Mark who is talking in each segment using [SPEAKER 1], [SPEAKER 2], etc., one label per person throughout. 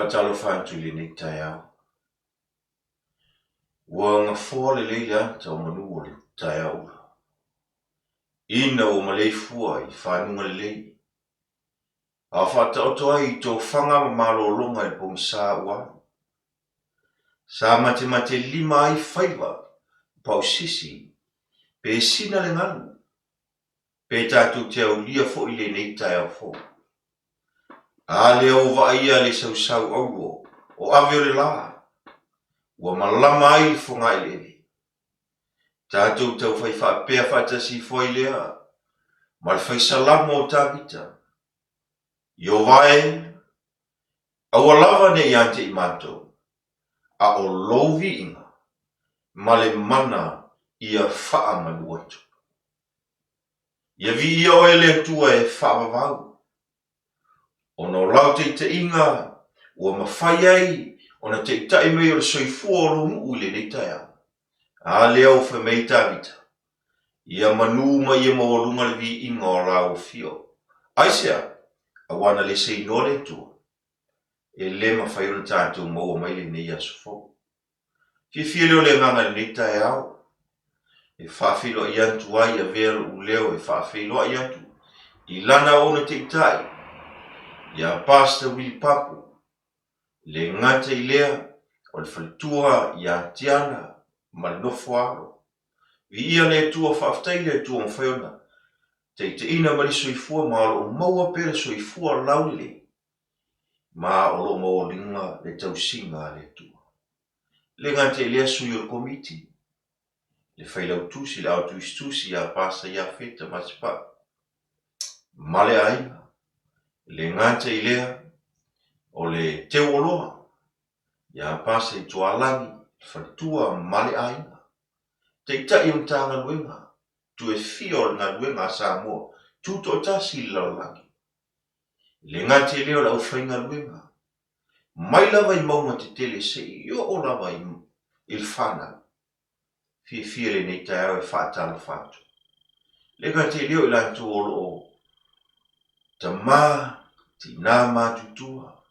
[SPEAKER 1] Faatalofa atu i lenei taeao. Ua gafoa lelei le ata o manu o le taeao ula. Ina ua maleifua i fanuga lelei, a o faataoto ai i tofaga ma malologa i le pogisa ua alu. Sa matematelima ai faiva pausisi pe sina le galu, pe tatou te aulia foi lenei taeao fou. A lea ua vaaia le sausau auro o ave o le la, ua malama ai le fogaeleele. Tatou taufai faapea faatasi ifo ai lea ma le fai salamo o Tavita, Ieova e, aua lava ne i ia te i matou, a o lou viiga ma le mana ia faamalu atu. Ia viia oe le Atua e faavavau, ona o lau taitaiga ua mafai ai ona taitai mai o le soifua o lou nuu i lenei taeao. A lea ua fai mai ai Tavita, Ia manu ma ia maualuga le viiga o lau afio. Aisea? Aua na le seinoa le Atua, e le mafai ona tatou maua mai lenei aso fou. Fiafia lea o le agaga i lenei taeao e faafeiloai atu ai, avea lou leo e faafeiloai atu i lana auauna taitai ia Pastor Willie Papu, e le gata i lea o le faletua ia Tiana ma le nofo alo. Viia le Atua, faafetai i le Atua ua mafai ona taitaiina mai le soifua ma o lo o maua pea le soifua laulelei ma o lo o maualuga le tausiga a le Atua. E le gata i lea sui o le Komiti, le Failautusi, le Aotusitusi ia Pasa Iafeta Masepau ma le aiga. E le gata i lea, o le Teuoloa ia Pasa Itualagi, le faletua ma le aiga. Taitai o Matagaluega, toe fia o le galuega a Samoa tutoatasi i le lalolagi. E le gata i lea o le aufaigaluega, mai lava i mauga tetele seia oo lava i le fanau. Fiafia lenei taeao e faatalofa atu. E le gata i lea o i latou o lo o tama, tina matutua,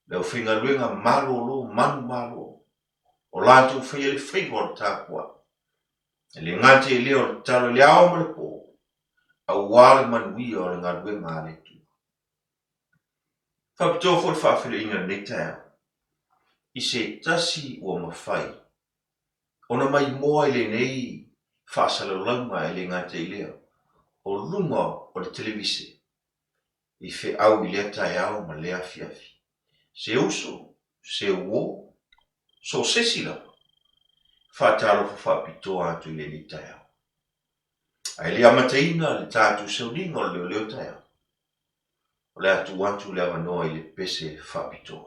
[SPEAKER 1] le aufaigaluega malolo, manumalo, o latou faia le faiva o le tapuai. E le gata i lea o le tatalo i le ao ma le po, aua le manuia o le galuega a le Atua. Faapitoa foi le faafeiloaiga i lenei taeao i se tasi ua mafai ona maimoa i lenei faasalaulauga e le gata i lea o luga o le televise i feau i lea taeao ma lea afiafi. Se uso, se uo, so o se isi lava, faatalofa faapitoa atu i lenei taeao. Ae le amataina le tatou sauniga o le leoleo taeao, o le a tuu atu le avanoa i le pese faapitoa.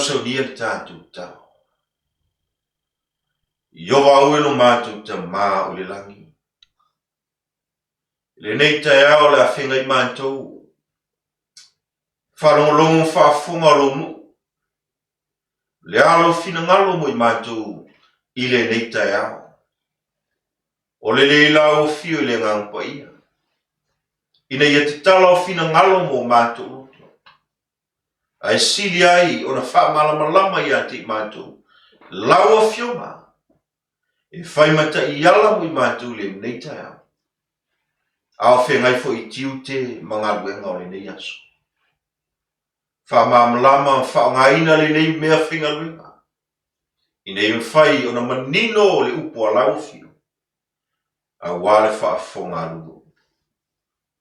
[SPEAKER 1] Sausaunia le tatou tatalo. Iowa aue lo matou Tamā o i le lagi. I lenei taeao o le a feagai matou, faalogologo ma faafofoga o lou nuu, le a lou finagalo mo i matou i lenei taeao. O le lei lau afio i le Agaga Paia, ina ia tatala o finagalo mo matou loto, ae sili ai ona faamalamalama ia te i matou lau Afioga e fai ma taiala mo i matou i lenei taeao, a o feagai foi i tiute ma galuega o lenei aso. Faamalamalama ma faaaogaina lenei mea faigaluega, ina ia mafai ona manino le upu a lau Afioga, aua le faafofoga a lou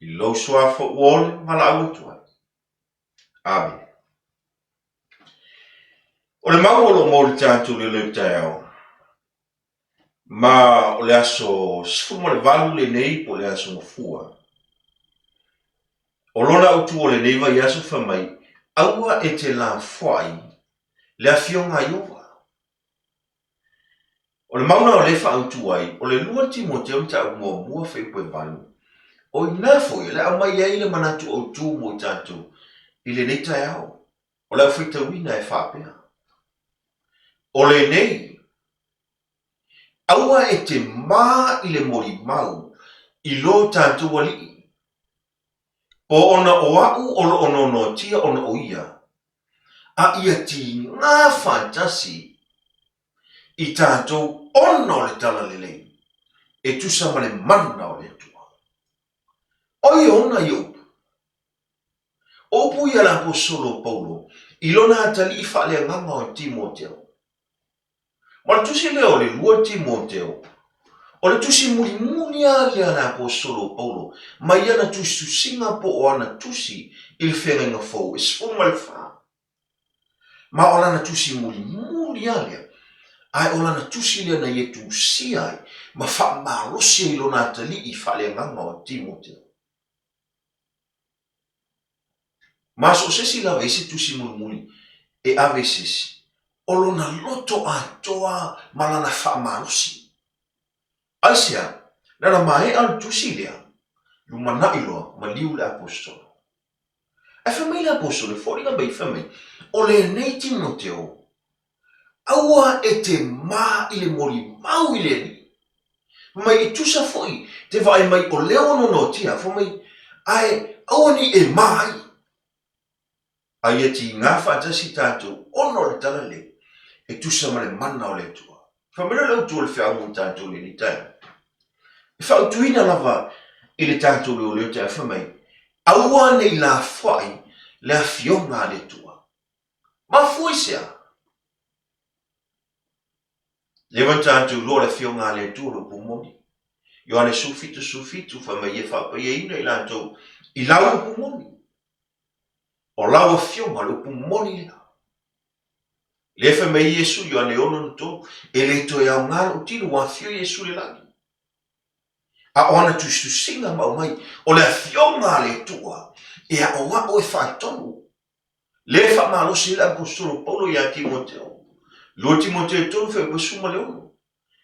[SPEAKER 1] I lou suafa ua ole ma valaau atu ai. Amene. O le mau o lo o maua i le tatou leoleo taeao, ma o le aso 18 lenei po o le aso Gafua. O lona autu o lenei vaiaso fai mai, aua e te lafoai le afioga a Ieova. O le mau lena o lea e faaautu ai, o le 2 Timoteo mataupu muamua fuaiupu e 8, o i ina foi o le a aumai ai le manatu autu mo i tatou i lenei taeao. O le au faitauina e faapea, O lenei, aua e te mā i le molimau i lo tatou Alii, po ona o a'u o lo o nonoatia ona o ia, a ia tigā faatasi i tatou ona o le Talalelei e tusa ma le mana o le Atua. O ai e ona ia upu? O upu ia a le Aposetolo o Paulo i lona atalii faaleagaga o Timoteo. Ma o le tusi lea o le 2 Timoteo, o le tusi mulimuli lava lea a le Aposetolo o Paulo mai ana tusitusiga po o ana tusi i le Feagaiga Fou e 14. Ma o lana tusi mulimuli lava lea, ae o lana tusi lea na ia tusia ai ma faamalosi ai lona atalii faaleagaga o Timoteo. Ma so o se isi lava e i ai se tusi mulimuli e ave i se isi, o lona loto atoa ma lana faamalosi. Aisea? Na na maea le tusi lea, lumanai loa, maliu le Aposetolo. Ae fai mai le Aposetolo, e foliga mai, fai mai, o lenei Timoteo, Aua e te mā i le molimau i le Alii. Fai mai, e tusa foi te vaai mai o lea ua nonoatia, fai mai, ae aua ne i e mā ai. A ia tigā faatasi tatou ona o le tala lea e tusa ma le mana o le Atua. Fai mai lea o le autu o le feau mo i tatou i lenei taeao. E faautuina lava i le tatou leoleo taeao, fai mai, aua ne i lafoai le afioga a le Atua. Mafua i se a? Leva na tatou iloa le Afioga a le Atua le upu moni. Ioane 17, 17, fai mai ia faapaiaina i latou i lau upu moni. O lau Afioga le upu moni lea. Lea fai mai Iesu Ioane 6:3, e le toe aoga lou tino ua afio Iesu i le lagi. A o ana tusitusiga ma aumai, o le Afioga a le Atua e aoao e faatonu Lea e faamalosi ai le Aposetolo Paulo ia Timoteo, 2 Timoteo 3 fuaiupu 16,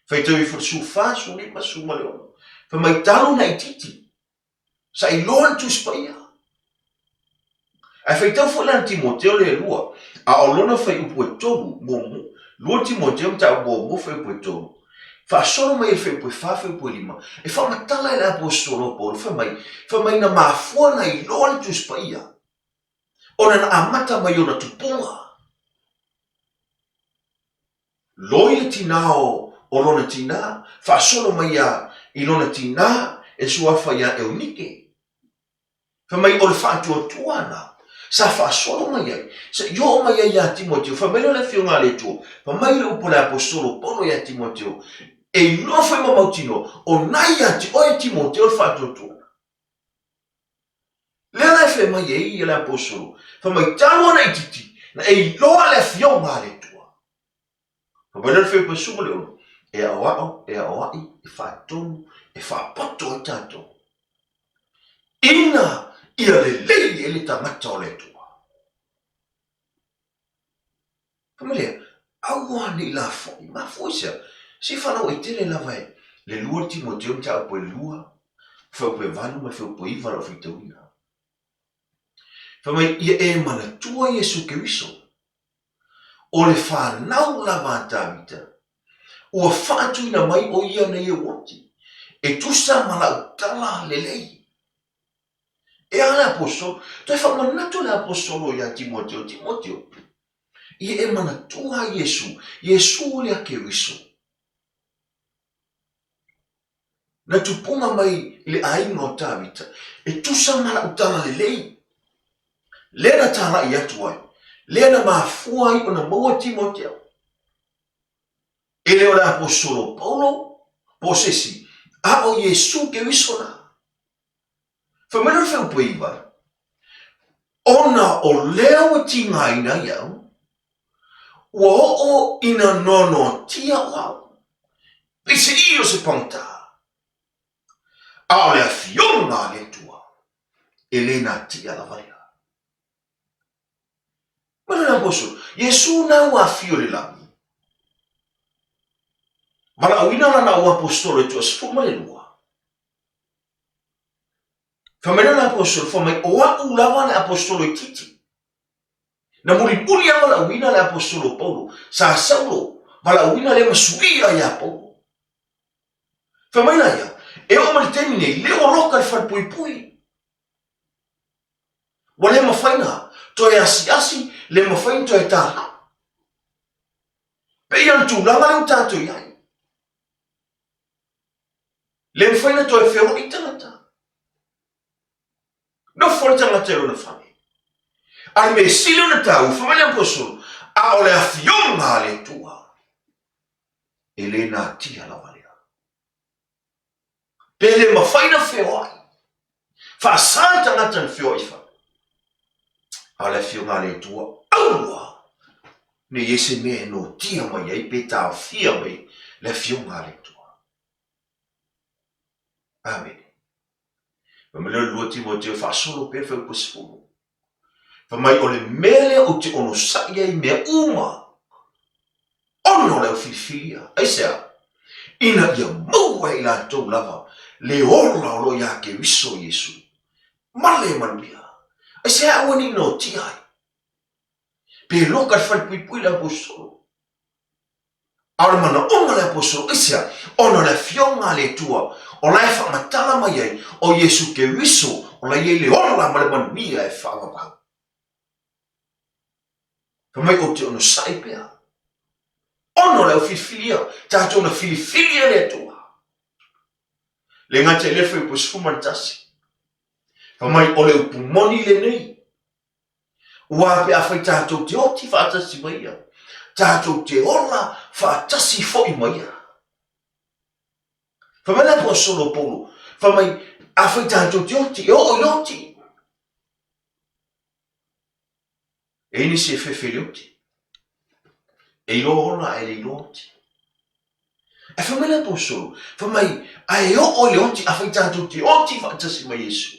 [SPEAKER 1] faitau ifo le 14, 15, 16, fai mai talu na itiiti, sa iloa le Tusi Paia. Ae faitau foi la Timoteo le lua, a o lona fuaiupu e tolu, muamua, 2 Timoteo mataupu muamua fuaiupu e tolu, faasolo mai ai le fuaiupu e fa, fuaiupu e lima, e faamatala e le Aposetolo Paulo, fai mai, fai mai na mafua na iloa le Tusi Paia, ona na amata mai ona tupuga. Loi le tinā o, o lona tinā, faasolo mai ia i lona tinā e suafa iā Eunike. Fai mai o le faatuatua na sa faasolo mai ai, se i oo mai ai iā Timoteo, fai mai lea o le Afioga a le Atua, fai mai le upu a le Aposetolo Paulo iā Timoteo, e iloa foi ma mautinoa, o na ia te oe Timoteo le faatuatua. Lea la e fai mai ai ia le aposolo, fai mai talu ona itiiti, na e iloa le afioga a le Atua. Fai mai lea o le fuaiupu e 16, e aoao, e aoai, e faatonu, e faapoto ai tatou. Ina ia lelei ai le tagata o le Atua. Fai mai lea, Aua ne i lafoai, mafua i se a? Se i faalauaitele lava e le lua le Timoteo mataupu e lua, fuaiupu e valu ma le fuaiupu e iva o lau faitauina. Fai mai, Ia e manatua Iesu Keriso, o le fanau lava a Tavita, ua faatuina mai o ia nei e uati, e tusa ma lau tala lelei. E a le aposolo? Toe faamanatu le aposolo iā Timoteo, Timoteo, ia e manatua Iesu, Iesu lea Keriso. Na tupuga mai i le aiga o Tavita, e tusa ma lau tala lelei, lea na talai atu ai, lea na mafua ai ona maua Timoteo. E le o le aposolo Paulo po o se isi, a o Iesu Keriso la. Fai mai le fuaiupu e iva, Ona o lea ua tigaina ai au, ua oo ina noanoatia o au, peiseai o se pagota, a o le Afioga a le Atua e le natia lava lea. Mai le aposolo, Iesu na ua afio i le lagi, valaauina lana au apositolo e 12. Fai mai le apositolo, fai mai, o au lava le apositolo itiiti. Na mulimuli lava valaauina le apositolo Paulo. Sa Saulo valaauina lea ma suia ia Paulo. Fai mai la ia, e oo mai le taimi nei, lea ua loka le falepuipui. Ua le mafai na toe asiasi, le mafai na toe talai. Pei o le tulaga lea ua tatou i ai. Le mafai na toe feoai tagata. Nofo le tagata i lona fale. A le mea sili ona taua, fai mai le aposolo, a o le afioga a le Atua, e le natia lava lea. Pe le mafai na feoai, faasa le tagata na feoai i fale. A o le afioga a le Atua, aua ne i ai se mea e notia mai ai pe taofia mai le afioga a le Atua. Amene. Fai mai lea o le lua Timoteo faasolo pea le fuaiupu 10. Fai mai o le mea lea ou te onosai ai i mea uma, ona o le au filifilia. Aisea? Ina ia maua e i latou lava le ola o lo o iā Keriso Iesu, ma le manuia. Aisea aua ne i notia ai? Pe loka le falepuipui le apositolo. A o le manaoga o le apositolo, aisea? Ona o le Afioga a le Atua, o la e faamatala mai ai o Iesu Keriso, o la e i ai le ola ma le manuia e faavavau. Fai mai ou te onosai pea. Ona o le au filifilia, tatou na filifili e le Atua. Le gata i lea fuaiupu 11. Fai mai o le upu moni lenei. Ua pe afai tatou te oti faatasi ma ia, tatou te ola faatasi foi ma ia. Fai mai le aposolo Paulo, fai mai, afai tatou te oti, e oo i le oti. E i nisi e fefe i le oti. E iloa ola ae le iloa oti. Ae fai mai le aposolo, fai mai, a e oo i le oti, afai tatou te oti faatasi ma Iesu.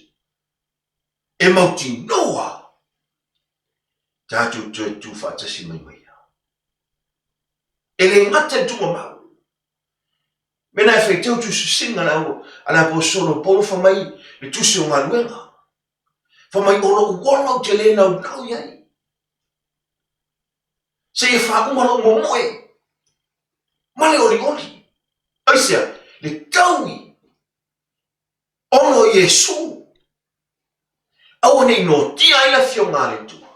[SPEAKER 1] E mautinoa tatou toe tu faatasi mai ma ia. E le gata i le tuugamau. Mena e faitau tusitusiga a le aposolo Paulo fai mai le tusi o galuega. Fai mai o lou ola ou te le naunau i ai. Seia faauma lou momoe ma le olioli. Aisea? Le taui Ona o Iesu, aua ne i notia ai le Afioga a le Atua.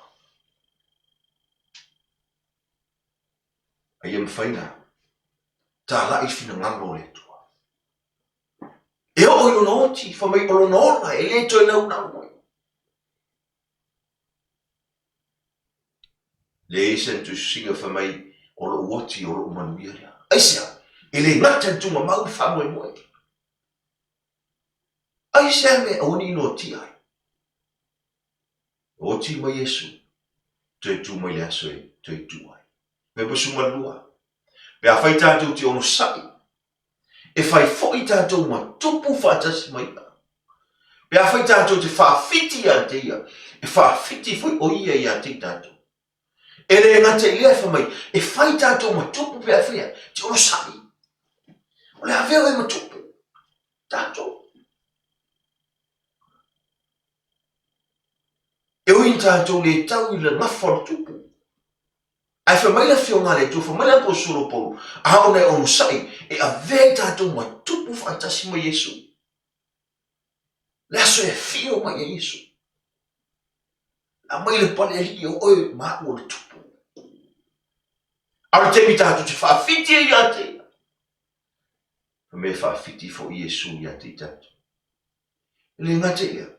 [SPEAKER 1] A ia mafai na talai finagalo o le Atua. E oo i lona oti, fai mai o lona ola e le toe naunau mai. Leai se tusitusiga fai mai o lou oti o lou manuia lea. Aisea? E le gata i le tuugamau le faamoemoe. Aisea mea aua ne i noatia ai? Oti mai Iesu, toe tu mai le aso e toe tu ai. Pepa 12. Pe afai tatou te onosai, e fai foi tatou ma tupu faatasi ma ia. Pe afai tatou te faawhiti ia te ia, e faawhiti foi o ia ia te i tatou. E le gata i lea, fai mai, e fai tatou ma tupu pe afai e te onosai. O le avea oe ma tupu. Tatou. E ui ina tatou le tau i le gafa o le tupu, ae fai mai le Afioga a le Atua, fai mai le Aposetolo Paulo, a ona e onosai, e avea i tatou ma tupu faatasi ma Iesu. Le aso e afio mai ai Iesu. Aumai le pale alii o oe ma au o le tupu. A o le taimi tatou te faawhiti ai ia te ia, fai mai e faawhiti foi Iesu ia te i tatou. E le gata i lea,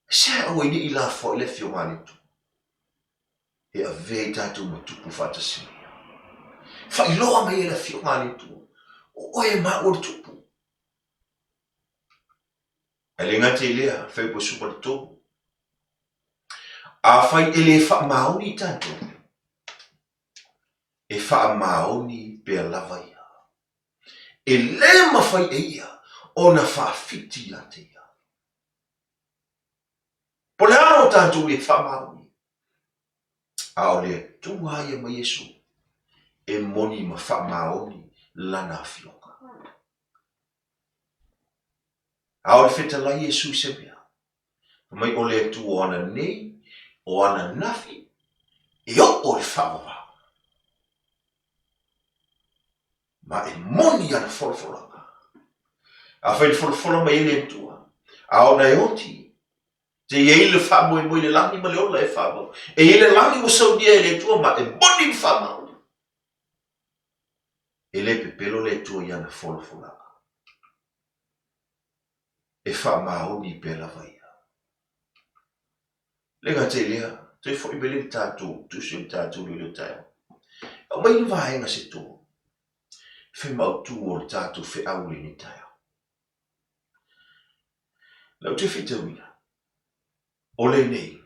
[SPEAKER 1] se aua ne i lafoai le Afioga a le Atua, e avea i tatou ma tupu faatasi ma Ia. Faailoa mai e le Afioga a le Atua, o oe ma au o le tupu. Ae le gata i lea, fai ua suma le tolu. Afai e le faamaoni i tatou, e faamaoni pea lava ia. E le mafai e ia ona faafiti ia te ia. Po o le a o tatou le faamaoni, a o le Atua ia ma Iesu e moni ma faamaoni Lana Afioga. A o le fetalai Iesu i se mea, fai mai o le Atua o ana nei, o ana nafi, e oo i le faavavau. Ma e moni ana folafolaga. Afai na folafola mai ai le Atua, a ona e oti, te i ai le faamoemoe i le lagi ma le ola e faamau. E i ai le lagi ua saunia e le Atua ma e moni ma faamaoni. E le pepelo le Atua i ana folafolaga. E faamaoni pea lava ia. Le gata i lea, toe foi mai lea i le tatou tusi o le tatou leoleo taeao. Aumai ni vaega se tolu e fai ma autu o le tatou feau i lenei taeao. Na ou toe faitauina, o lenei,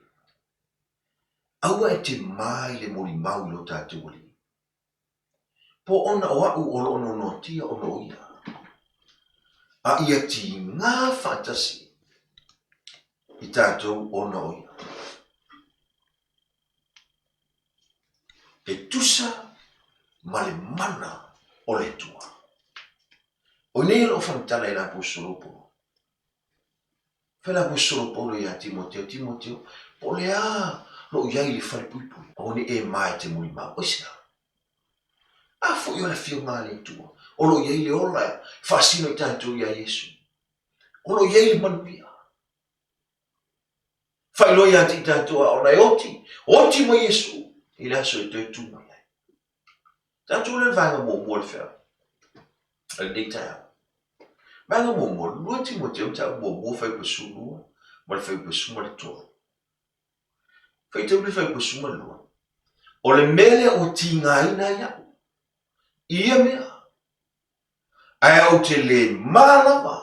[SPEAKER 1] aua e te mā i le molimau i lo tatou Alii. Po ona o a'u o lo o noanoatia ona o ia, a ia tigā faatasi i tatou ona o ia. E tusa ma le mana o le Atua. O nei o lo o whanatala i le Aposolo Paulo. Fai le Aposolo Paulo iā Timoteo, Timoteo, po o le a lou i ai i le falepuipui, aua ne i e ma e te mulimau. Aisea? A foi o le Afioga a le Atua, o lo o i ai le ola e faasino i tatou iā Iesu. O lo o i ai le manuia. Faailoa ia te i tatou a ona e oti, oti mai Iesu i le aso e toe tū mai ai. Tatou lea le vaega muamua o le feau o lenei taeao. Vaega muamua, 2 Timoteo mataupu muamua fuaiupu 12 ma le fuaiupu 13. Faitau le fuaiupu 12. O le mea lea ua tigaina ai au i ia mea, ae ou te le mā lava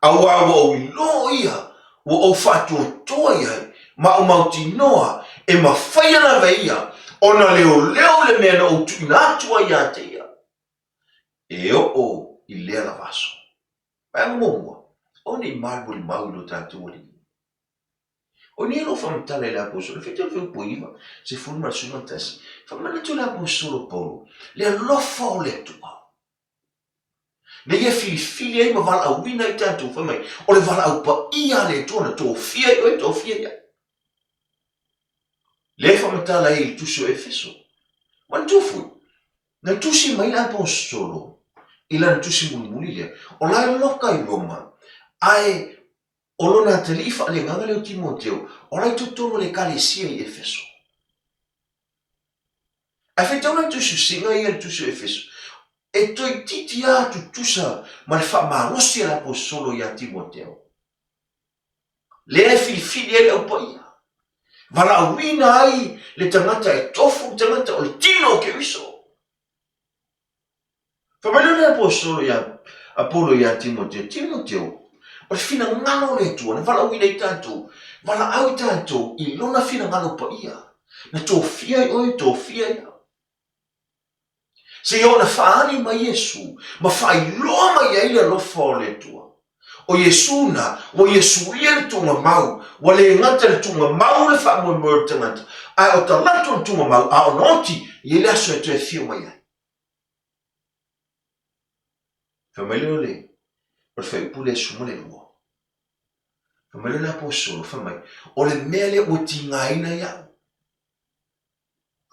[SPEAKER 1] Auā ua ou iloa ia, ua ou faatuatua i ai, ma ou mautinoa e mafai ana lava e ia ona leoleo i le mea na ou tuuina atu ai ia te ia, e oo i lea lava aso. Vaega muamua, aua ne i malumalimau i lo tatou Alii. O nei lou faamatala i le Aposolo, 79, 11, Faamanatu le Aposolo Paulo, le alofa o le Atua. Na ia filifili ai ma valaauina ai tatou, fai mai, o le valaau paia a le Atua na tofia ai oe, tofia ai au. Lea e faamatala ai i le tusi o Efeso. Manatua foi, na tusi mai le Aposolo i lana tusi mulimuli lea, o la e loka i Roma, ae o lona atalii faaleagaga lea o Timoteo, o la e i totonu o le ekalesia i Efeso. Ae faitau la le tusitusiga ia i le tusi o Efeso, e toeitiiti lava tutusa ma le faamalosi a le Aposolo ia Timoteo, lea e filifili ai le Au Paia, valaauina ai le tagata e tofu le tagata o le tino o Keriso. Fai mai lea o le Aposolo ia Apolo ia Timoteo, Timoteo, o le finagalo o le Atua na valaauina ai tatou, valaau i tatou i lona finagalo paia, na tofia ai oe, tofia ai au. Seia ona faaali mai Iesu ma faailoa mai ai le alofa o le Atua. O Iesu na, ua ia suia le tuugamau, ua le gata i le tuugamau le faamoemoe o le tagata, ae o talaatu o le tuugamau, a ona oti, e i ai le aso e toe afio mai ai. Fai mai lea o le, o le fuaiupu lea e 12. Fai mai lea o le aposolo, fai mai, o le mea lea ua tigaina iaʻu.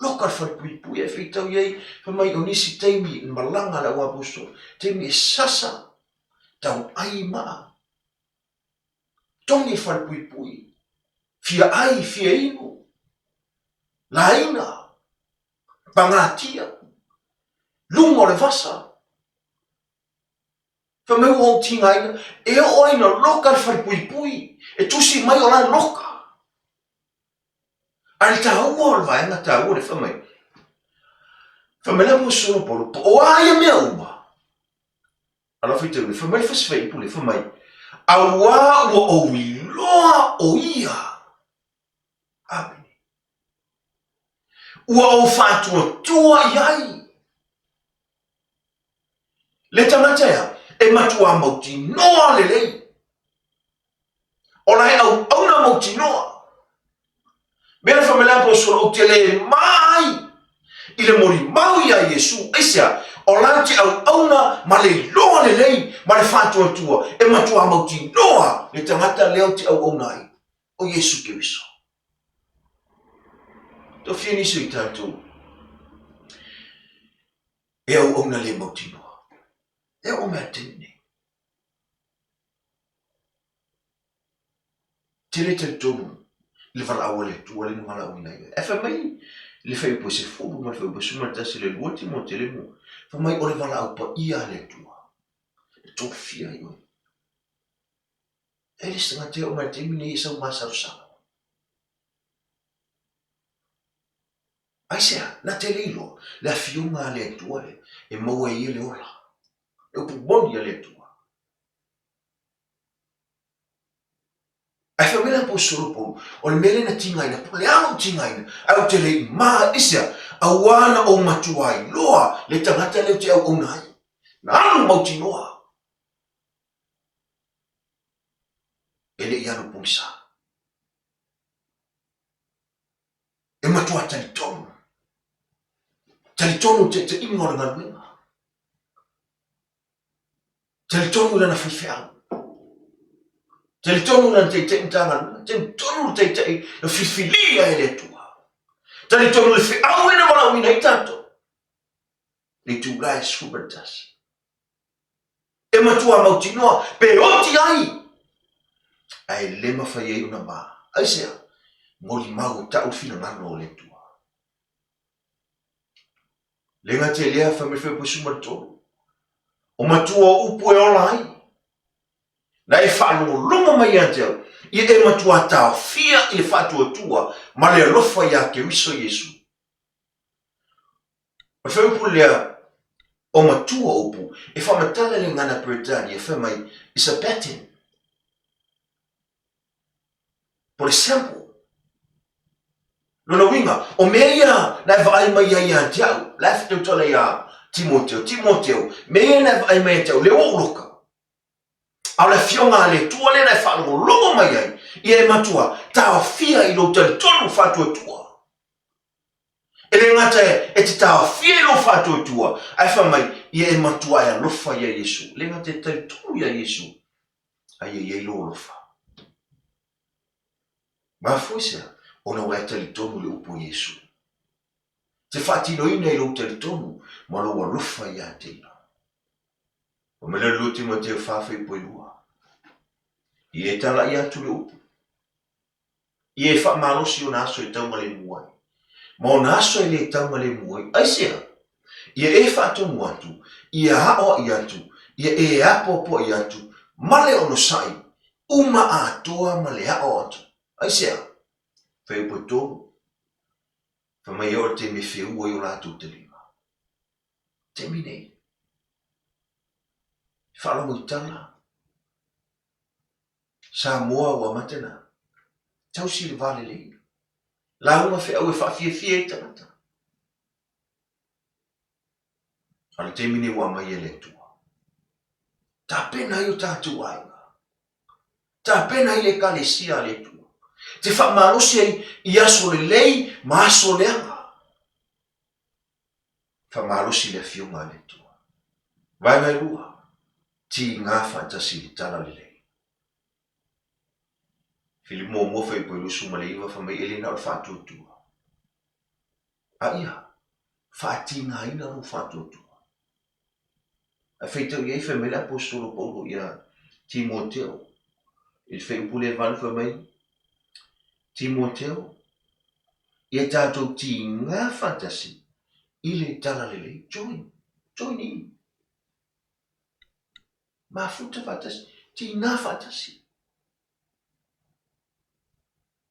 [SPEAKER 1] Loka le falepuipui ae faitau i ai, fai mai o nisi taimi na malaga le au aposolo, taimi e sasa, tau ai maa, togi le falepuipui, fia ai, fia inu, laina, pagatia, luga o le vasa. Fai mai ua ou tigaina, e oo ai na loka le falepuipui, e tusi mai o la e loka. A le taua o le vaega taua le fai mai, fai mai le aposolo Paulo, po o a ia mea uma, alo faitau le, fai mai le fasi fuaiupu le, fai mai, auā ua ou iloa o ia. Amene. Ua ou faatuatua i ai. Le tagata ea, e matuā mautinoa lelei. O la e auauna mautinoa. Mea le fai mai le aposolo, ou te le mā ai i le molimau iā Iesu. Aisea? O la e te auauna ma le iloa lelei ma le faatuatua e matuā mautinoa le tagata lea ou te auauna ai, o Iesu Keriso. Tofia nisi o i tatou e auauna le mautinoa. E oo mai lava i le taimi nei. Tele talitonu i le valaau a le Atua lea na valaauina ai oe. Ae fai mai le fuaiupu e 10 ma le fuaiupu e 11 le 2 Timote le 2, fai mai o le valaau paia a le Atua e tofia ai oe. E le se tagata e oo mai i le taimi nei e sau masalosalo. Aisea? Na te le iloa le afioga a le Atua lea e maua ai ia le ola, le upu moni a le Atua. Ae fai mai le aposolo Paulo, o le mea lea na tigaina, po o le a lou tigaina, ae ou te le i mā aisea, auā na ou matua iloa le tagata lea ou te auauna ai. Na alu mautinoa. E le i alu pogisa. E matua talitonu. Talitonu i taitaiga o le galuega. Talitonu i lana faifeau. Talitonu i lana taitai Matagaluega. Talitonu le taitai na filifilia e le Atua. Talitonu le feau lea na valaauina ai tatou. Le itula e 11. E matua mautinoa pe oti ai. Ae le mafai ai ona ma. Aisea? Molimau e tau le finagalo o le Atua. Le gata i lea, fai mai foi 13. O matua o upu e ola ai. Na e faalogologo mai ia te au, ia e matua taofia i le faatuatua ma le alofa iā Keriso Iesu. O le fuaiupu lea o matua o upu e faamatala le gagana Peretania fai mai is a pattern. Po le sample. Lona uiga, o mea ia na e vaai mai ai ia te au, la e tautala iā Timoteo, Timoteo, mea ia na e vaai mai ia te au, lea ua ou loka. A o le Afioga a le Atua lea na e faalogologo mai ai, ia e matua taofia i lou talitonu faatuatua. E le gata e te taofia i lou faatuatua, ae fai mai, ia e matua e alofa iā Iesu. E le gata e talitonu iā Iesu, a ia i ai lou alofa. Mafua i se a? Ona ua e talitonu i le upu a Iesu. Te faatinoina i lou talitonu ma lou alofa iā te ia. Fai mai le 2 Timoteo 4 fuaiupu e 2. Ia e talaia atu le upu. Ia e faamalosi ona aso e taugalemu ai. Ma ona aso e le taugalemu ai. Aisea? Ia e faatonu atu, ia aoaʻi atu, ia e apoapoaʻi atu, ma le onosai, uma atoa ma le aʻo atu. Aisea? Fuaiupu e 3. Fai mai e oo i le taimi e feua ai o latou taliga. Taimi nei. Faalogo i tala. Samoa ua amata na tausi le va lelei. Lauga feau e faafiafia ai tagata. A o le taimi nei ua aumai e le Atua. Tapena ai o tatou aiga. Tapena ai le Ekalesia a le Atua. Te faamalosi ai i aso lelei ma aso leaga. Faamalosi le Afioga a le Atua. Vaega e lua, tiga faatasi i le tala lelei. Filipi muamua fuaiupu e 29 fai mai e le na o le faatuatua. A ia, faatigaina lou faatuatua. Ae faitau i ai fai mai le Aposetolo Paulo ia Timoteo i le fuaiupu lea e 8 fai mai, Timoteo, ia tatou tiga faatasi i le talalelei. Join, join in. Mafuta faatasi, tiga faatasi.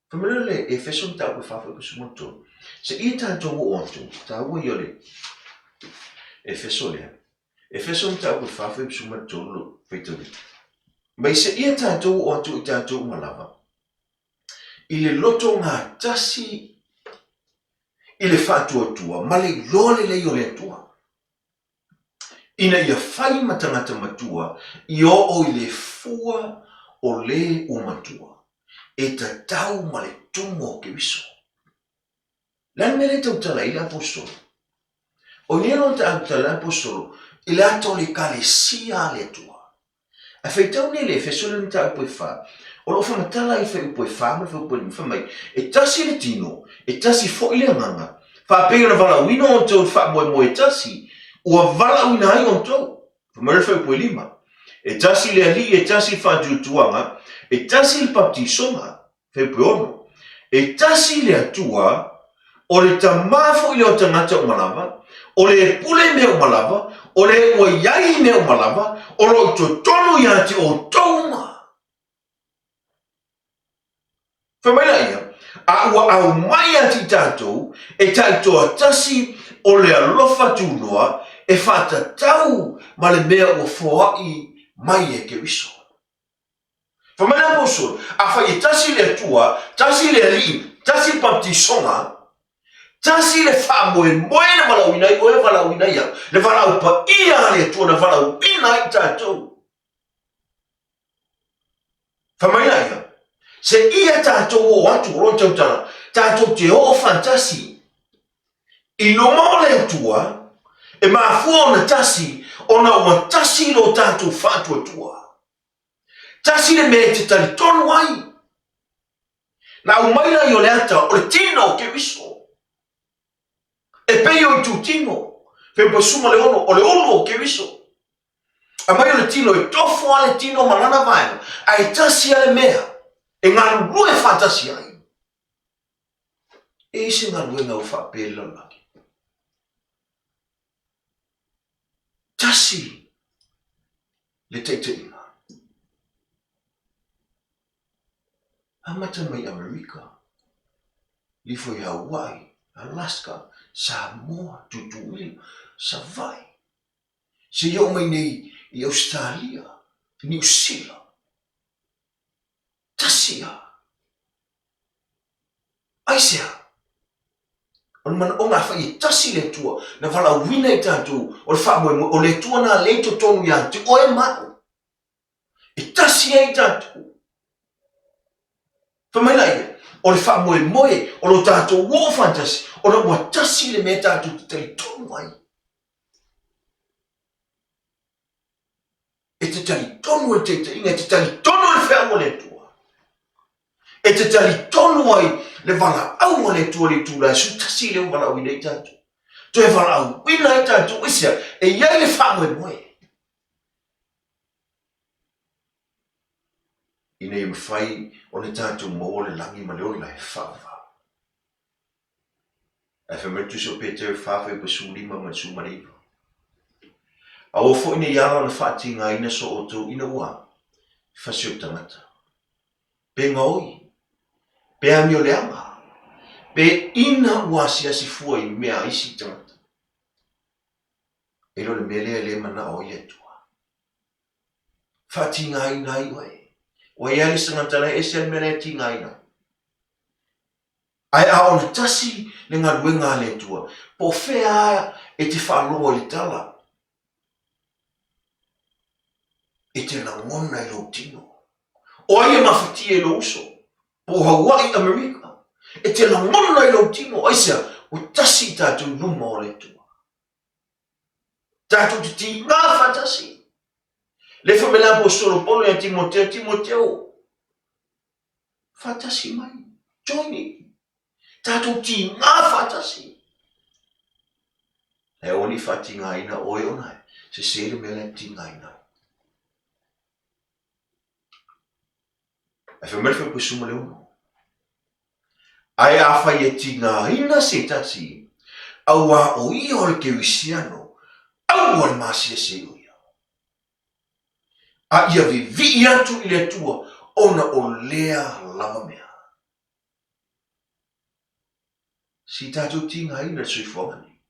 [SPEAKER 1] Fai mai le Efeso mataupu e 4 fuaiupu 13. Seia tatou oo atu, taua ia o le Efeso lea. Efeso mataupu e 4 fuaiupu 13 lo faitauina. Mai seia tatou oo atu i tatou uma lava, i le loto gatasi i le faatuatua ma le iloa lelei o le Atua. Ina ia fai ma tagata matua i oo i le fua o le ua matua, e tatau ma le tumu o Keriso. Le a le mea lea e tautala ai le Aposetolo? O i nei lona tautala le Aposetolo i le ata o le Ekalesia a le Atua. Ae faitau nei le Efeso le mataupu e fa, o lo o faamatala ai fuaiupu e fa ma le fuaiupu e lima, fai mai, E tasi le tino, e tasi foi le agaga, faapei ona valaauina outou i le faamoemoe e tasi, ua valaauina ai outou. Fai mai le fuaiupu e lima, E tasi le Alii, e tasi le faatuatuaga, e tasi le papatisoga. Faiupu e tasi le Atua, o le Tama foi lea o tagata uma lava, o le pule i mea uma lava, o le ua i ai i mea uma lava, o lo o i totonu ia te outou uma. Fai mai laia, a ua aumai ia te i tatou e taitoatasi o le alofa tunoa e faatatau ma le mea ua foai mai e Keriso. Fai mai le Aposolo, afai e tasi le Atua, tasi le Alii, tasi le Papatisoga, tasi le faamoemoe na valaauina ai oe, valaauina ai au, le valaau paia a le Atua na valaauina ai i tatou. Fai mai laia, seia tatou oo atu, o lona tautala, tatou te oo faatasi i luma o le Atua, e mafua ona tasi, ona ua tasi lo tatou faatuatua. Tasi le mea e te talitonu ai. Na aumai lai o le ata o le tino o Keriso. E pei o itutino, Feupa suma le ono, o le ulu o Keriso. Aumai o le tino, e tofo a le tino ma lana vaega, ae tasi a le mea e galulue faatasi ai. E i ai se galuega ua faapea i le lalolagi? Tasi le taitaiga. Amata mai Amerika, lifo i Hawaii, Alaska, Samoa, Tutuila, Savaii, seia oo mai nei i Ausetalia, Niu Sila. Tasi lava. Aisea? O le manaoga afai e tasi le Atua na valaauina i tatou, o le faamoemoe, o le Atua na lea i totonu ia te oe ma au. E tasi ai tatou. Fai mai laia, o le faamoemoe o lo tatou oo faatasi, ona ua tasi le mea tatou te talitonu ai. E te talitonu ai le taitaiga, e te talitonu ai le feau a le Atua. E te talitonu ai le valaau a le Atua i le itula e 11 lea ua valaauina ai tatou. Toe valaauina ai tatou, aisea? E i ai le faamoemoe. Ina ia mafai ona tatou maua le lagi ma le ola e faavavau. Ae fai mai le Tusi o Petero e 4 fuaiupu 15 ma le 19. Aua foi ne i ala ona faatigaina so outou ina ua fasi o le tagata, pe gaoi, pe amioleaga, pe ina ua asiasi fua i mea a isi tagata. E le o le mea lea e le manao ai le Atua. Faatigaina ai oe. Ua i ai le isi tagata la e ese le mea la e tigaina ai. Ae a ona tasi le galuega a le Atua, po o fea lava e te faalogo i le tala, e te lagona i lou tino. O ai e mafatia i lou uso? Po o Hauaʻi, Amerika? E te lagona i lou tino, aisea, ua tasi i tatou i luma o le Atua. Tatou te tīgā faatasi. Le fai mai le Aposolo Paulo ia Timoteo, Timoteo, faatasi mai, join it. Tatou tīgā faatasi. E aua ne i faatīgāina oe ona e sesē le mea la e tīgāina ai. Ae fai mai le Fuaiupu 16. Ae afai e tigaina se tasi, auā o ia o le kerisiano, aua le masiasi ai o ia. A ia vivii atu i le Atua ona o lea lava mea. Si tatou tigaina le soifuaga nei.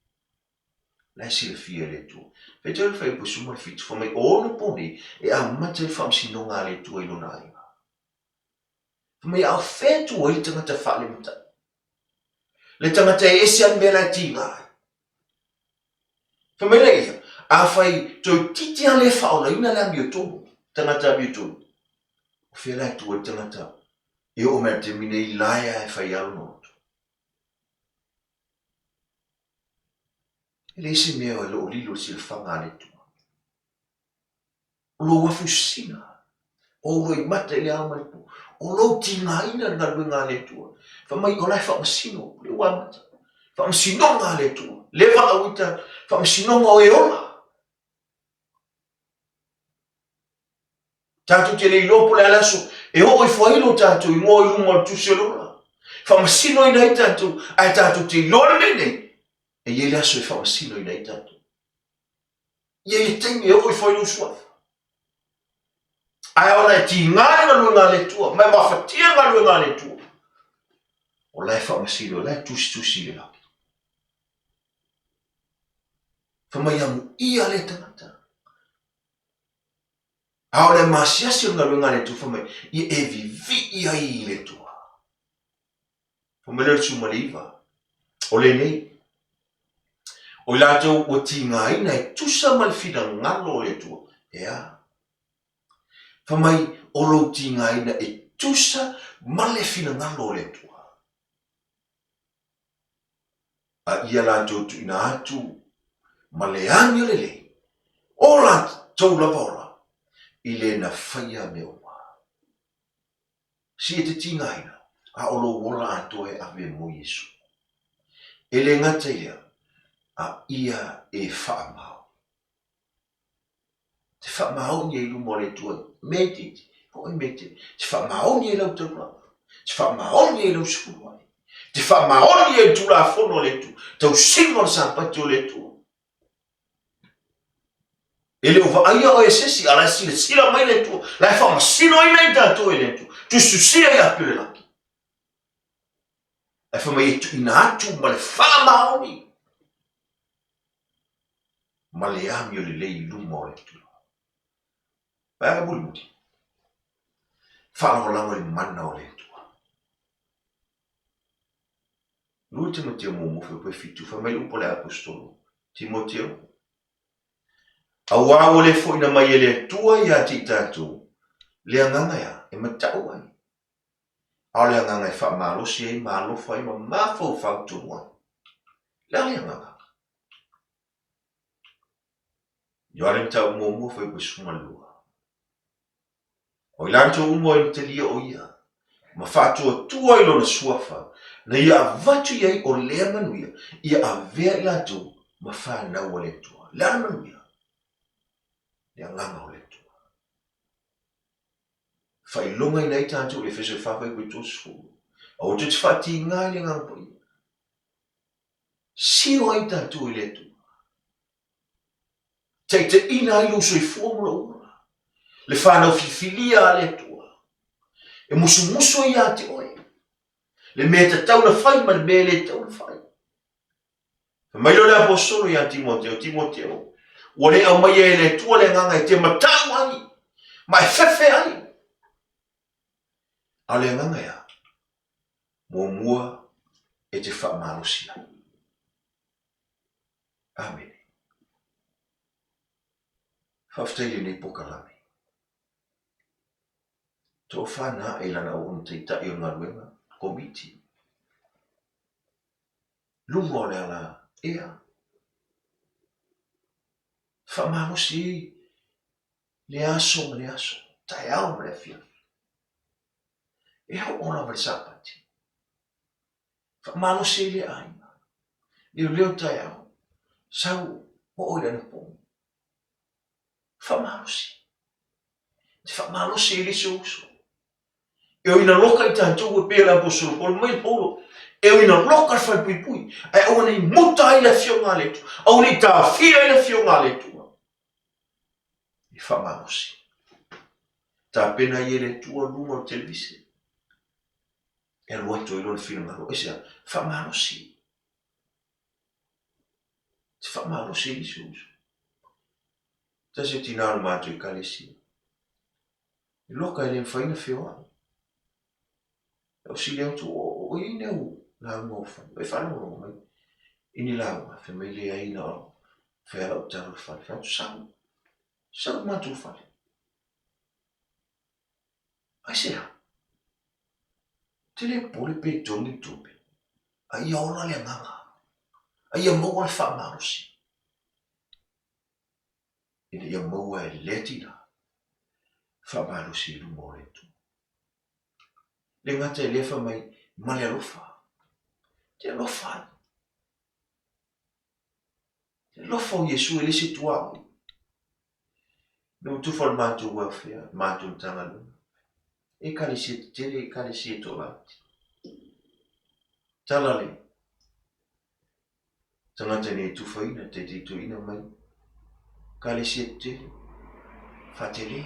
[SPEAKER 1] La e silafia e le Atua. Faitau le Fuaiupu 17, fai mai o ono po nei e amata ai le faamasinoga a le Atua i lona aiga. Fai mai a o fea tu ai le tagata faalematai? Le tagata e ese a le mea la e tiga ai. Fai mai le ia, afai toeitiiti a le faaolaina le amiotonu, tagata amiotonu, o fea la e tu ai le tagata e oo mai i le taimi nei la e a e fai a lona loto. E leai se mea e loo lilo i le silafaga a le Atua. O lou afusina, o ou loimata i le ao ma le po, o lou tigaina le galuega a le Atua. Fai mai, o la e faamasino, lea ua amata. Faamasinoga a le Atua. Lea valaau ita, faamasinoga o e ola. Tatou te le iloa po o le a le aso e oo ifo ai lo tatou igoa i luma o le tusi o le ola. Faamasinoina ai tatou, ae tatou te iloa le mea nei, e i ai le aso e faamasinoina ai tatou. E i ai le taimi e oo ifo ai lou suafa. Ae ona e tiga le galuega a le Atua, ma e mafatia le galuega a le Atua, o la e faamasino, o la e tusitusi i le lagi. Fai mai amuia lea tagata. A o le masiasi o le galuega a le Atua, fai mai, ia e vivii ai i le Atua. Fai mai lea o le 19, o lenei, o i latou ua tigaina e tusa ma le finagalo o le Atua, e a? Fai mai, o lou tigaina e tusa ma le finagalo o le Atua. A ia latou tuuina atu ma le amio lelei o latou lava ola i le na faia mea uma. Si e te tigaina, a o lou ola atoa e ave mo Iesu. E le gata i lea, a ia e faamaoni. Te faamaoni ai i luma o le Atua i mea itiiti, oo i mea tele. Te faamaoni ai lau taulaga, te faamaoni ai lau sefuluai, te faamaoni ai le Tulafono a le Atua, tausiga o le Sapati o le Atua. E le o vaaia oe e se isi, a la e silasila mai le Atua, la e faamasinoina i tatou e le Atua, tusitusia ia te le lagi. Ae fai mai e tuuina atu ma le faamaoni ma le amio lelei i luma o le Atua. Vaega mulimuli, faalagolago i le mana o le Atua. 2 Timoteo muamua fuaiupu e 7, fai mai le upu a le Aposetolo, Timoteo, auā ua le foʻina mai e le Atua ia te i tatou le agaga e a, e mataʻu ai, a o le agaga e faamalosi ai ma alofa ai ma mafaufau tonu ai. Le a le agaga? Ioane Mataupu muamua fuaiupu e 12. O i latou uma o e na talia o ia, ma faatuatua i lona suafa, na ia avatu i ai o lea manuia, ia avea i latou ma fanau a le Atua. Le a le manuia? Le agaga o le Atua. Faailogaina ai tatou i le Efeso e 4 fuaiupu e 30. Aua tou te faatiga i le Agaga Paia. Sio ai tatou i le Atua. Taitaiina ai lou soifua ma lou ola. Le fanau filifilia a le Atua. E musumusu ai ia te oe. Le mea e tatau na fai ma le mea e le tatau na fai. Fai mai lea o le Aposolo ia Timoteo, Timoteo, ua le aumaia e le Atua le agaga e te matau ai ma e fefe ai. A o le agaga e a? Muamua e te faamalosi ai. Amene. Faafetai i lenei pokalame. Tofa na ae i lana auauna taitai o le galuega, komiti. Luga o le ala ea. Faamalosi ai le aso ma le aso, taeao ma le afiafi. E oo lava i le Sapati. Faamalosi ai lea aiga. Leoleo taeao, sau oo i le anapo. Faamalosi. Te faamalosi ai le isi ou uso. E ui ina loka i tatou e pei o le aposetolo Paulo, mai le Paulo, e ui ina loka le falepuipui, ae aua ne i muta ai le Afioga a le Atua, aua ne i taofia ai le Afioga a le Atua. E faamalosi. Tapena ai e le Atua luga o le televise. E alu atu ai lona finagalo. Aisea? Faamalosi. Te faamalosi ai isi ou uso. Tasi o tinā o le matou ekalesia. E loka e le mafai ona feoai. Lau sili atu, o i ai ni au lauga o fai? Ua e faalogologo mai i ni lauga? Fai mai, leai na o fai lava lau tala o le fale. Fai atu, sau, sau i le matou fale. Aisea? Ou te le popole pe togi le tupe, a ia ola le agaga, a ia maua le faamalosi. Ina ia maua e lea tina faamalosi i luma o le Atua. Le gata i lea fai mai ma le alofa. Te alofa ai. Te alofa o Iesu e le se tuaoi. Na ua tufa le matou welfare, le matou Matagaluega. Ekalesia tetele, ekalesia toalaiti. Tala le tagata nei e tufaina, taitaitoina mai, ekalesia tetele, faatele,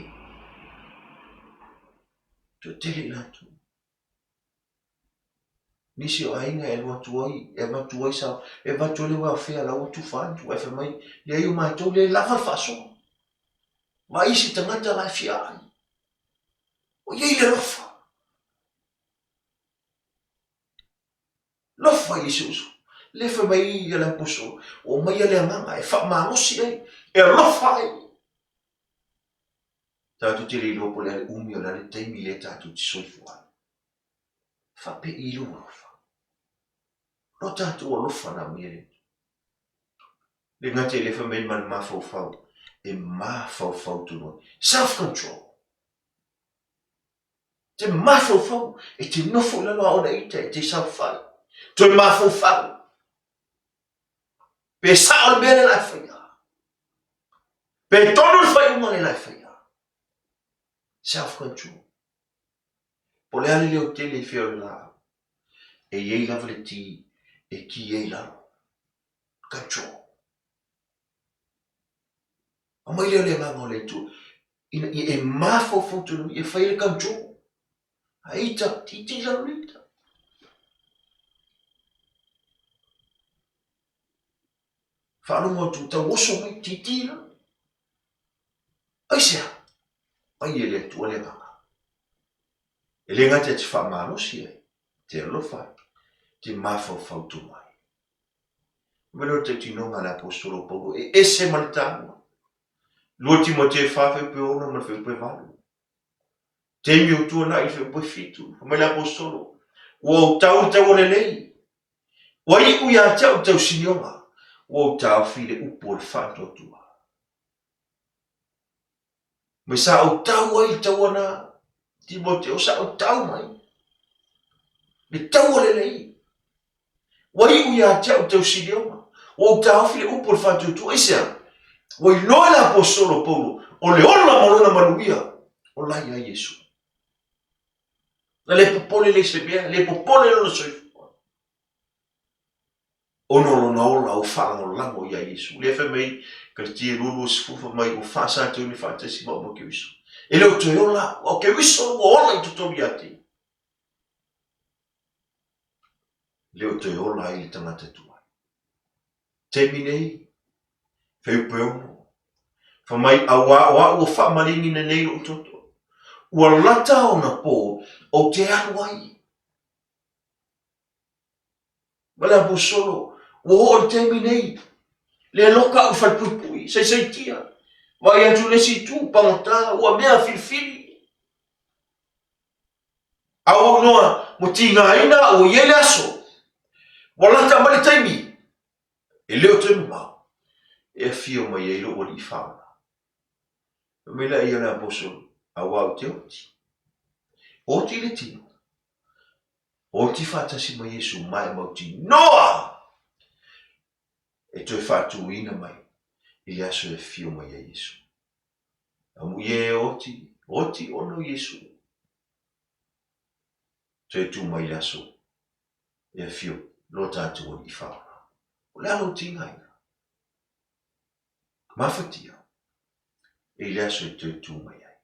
[SPEAKER 1] toatele i latou. Nisi o aiga e alu atu ai, e avatu ai sa, e avatu ai le welfare la ua tufa atu, ae fai mai, leai o matou lea e lava le faasoa. Vaai isi tagata la e fia ai. Ua i ai le alofa. Alofa i isi uso. Le fai mai ia le aposolo, ua aumaia le agaga e faamalosi ai, e alofa ai. Tatou te le iloa po o le a le umi o le a le taimi lea tatou te soifua ai. Faapei i lou alofa. Lo tatou alofa na aumaia e le Atua. Le gata i lea fai mai ma le mafaufau, e mafaufau tonu ai. Self control. Te mafaufau, e te nofo i lalo a ona ita, e te saofai. Toe mafaufau. Pe sao le mea lea la e faia. Pe tonu le faaiuga lea la e faia. Self control. Po o le a le leo tele i fea o le laau, e i ai lava le ti e ki ai i lalo. Control. Aumai lea o le agaga o le Atua ina ia e mafaufau tonu ia fai le control. A ita, titi i lalo le ita. Faalogo atu tau oso mai, titi i lalo. Aisea? Pai e le Atua le agaga. E le gata e te faamalosi ai, te alofa ai, te mafaufau tonu ai. Mai lea o le tautinoga a le Aposetolo o Paulo e ese ma le taua. 2 Timotea 4 fuaiupu 6 ma le fuaiupu 8. Taimi o tuanai i le fuaiupu 7, fai mai le Aposetolo, ua ou tau i taua lelei, ua iu ia te au le tausinioga, ua ou taofi i le upu o le faatuatua. Mai sa ou tau ai i le taua na, Timoteo, sa ou tau mai. Le taua lelei. Ua iu ia te au tausilioga. Ua ou taofi le upu o le faatuatua. Aisea? Ua iloa e le aposetolo o Paulo, o le ola ma lona manuia, o la ia Iesu. Na le popole le i se mea, le popole lona soifua. Ona o lona ola ua faalagolago ia Iesu. Lea fai mai Kalitia 2:20 fai mai ua faasatauina faatasi ma au ma Keriso. E le o toe ola au, a o Keriso ua ola i totonu ia te. Le o toe ola ai le tagata tuai. Taimi nei, fuaiupu e 6. Fai mai, auā o au ua faamalieina nei lou toto. Ua lata ona pō ou te alu ai. Ma le aposolo, ua oo i le taimi nei, le loka au i falepuipui, saisaitia, vaai atu i le isi itu, pagota, ua mea filifili. A ua ou noa ua tigaina au ua i ai le aso, ua lata mai le taimi, e le o toe mamao, e afio mai ai lou Alii Faaola. Fai mai laia o le Aposolo, Aua ou te oti. Oti le tino. Oti faatasi ma Iesu ma e mautinoa e toe faatuina mai i le aso e afio mai ai Iesu. Amuia e oti, oti ona o Iesu. Toe tu mai i le aso e afio lo tatou Alii Faaola. O le a lou tigaina? Mafatia e i le aso e toe tu mai ai.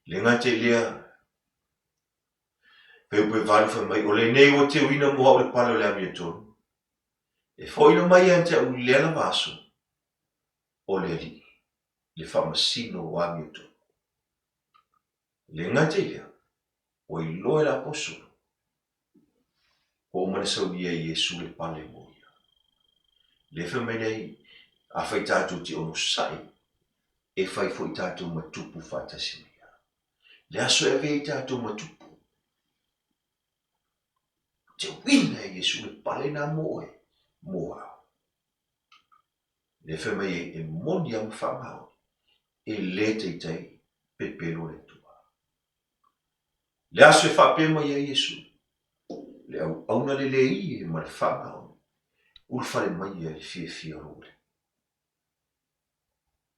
[SPEAKER 1] Le gata i lea, Feupe valu fai mai, o lenei ua teuina mo au le pale o le amiotonu, e foina mai ia te au i lea lava aso, o le Alii, le faamasino o amiotonu. Le gata i lea, ua iloa e le Aposolo, ua uma ona saunia e Iesu le pale mo ia. Lea fai mai nei, afai tatou te onosai, e fai foi tatou ma tupu faatasi ma ia. Le aso e avea ai tatou ma tupu, teuina e Iesu le pale na mo oe, mo au. Lea fai mai ai, e moni lava ma faamaoni, e le taitai pepelo le Atua. Le aso e faapea mai ai Iesu, le auauna lelei e ma le faamaoni, ulufale mai ia i le fiafia o lou Alii.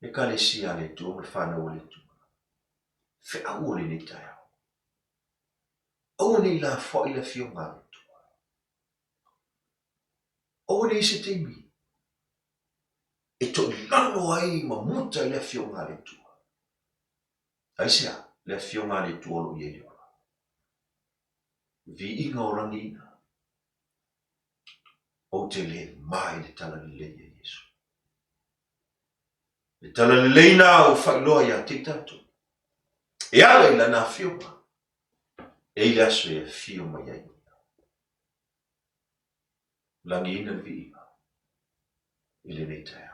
[SPEAKER 1] Ekalesia a le Atua ma le fanau a le Atua, feau o lenei taeao. Aua ne i lafoai le Afioga a le Atua. Aua ne i se taimi e toilalo ai ma muta i le Afioga a le Atua. Aisea? Le Afioga a le Atua o lo o i ai le ola. Viiga o lagiina. Ou te le ma i le tala lelei a Iesu. Le tala lelei na ua faailoa ia te i tatou. E ala i lana afioga, e i le aso e afio mai ai ia. Lagiina le viiga i lenei taeao.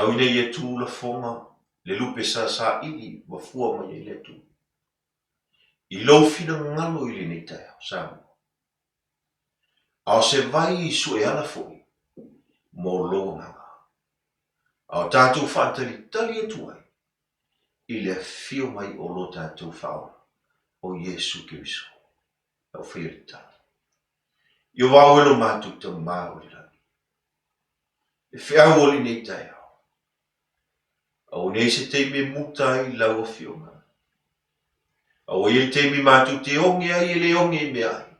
[SPEAKER 1] Tau ina ia tu lafoga le lupe sa saili ma fua mai ai le Atua i lou finagalo i lenei taeao, Samoa. A o se vai sueala foi mo lou agaga, a o tatou faatalitali atu ai i le afio mai o lo tatou Faaola, o Iesu Keriso. Lau faia le tatalo. Ieova oe lo matou Tama o i le lagi, le feau o lenei taeao, aua nei se taimi e muta ai lau Afioga. Aua i ai le taimi matou te oge ai e le oge i meaai,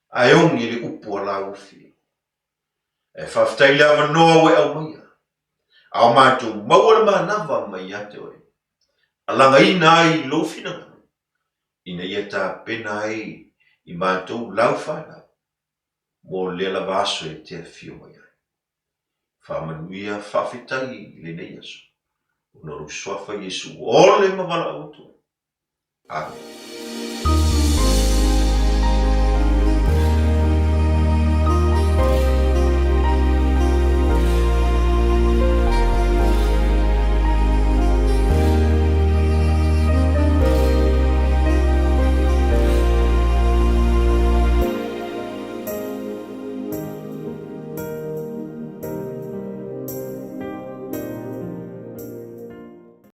[SPEAKER 1] ae oge le upu a lau Afioga. Ae faafetai i le avanoa ua e aumaia, a o matou maua le manava mai ia te oe, alagaina ai lou finagalo, ina ia tapena ai i matou lau fanau mo lea lava aso e te afio mai ai. Faamanuia faafetai i lenei aso, ona o lou Suafa Iesu ua ole ma valaau atu ai. Amene.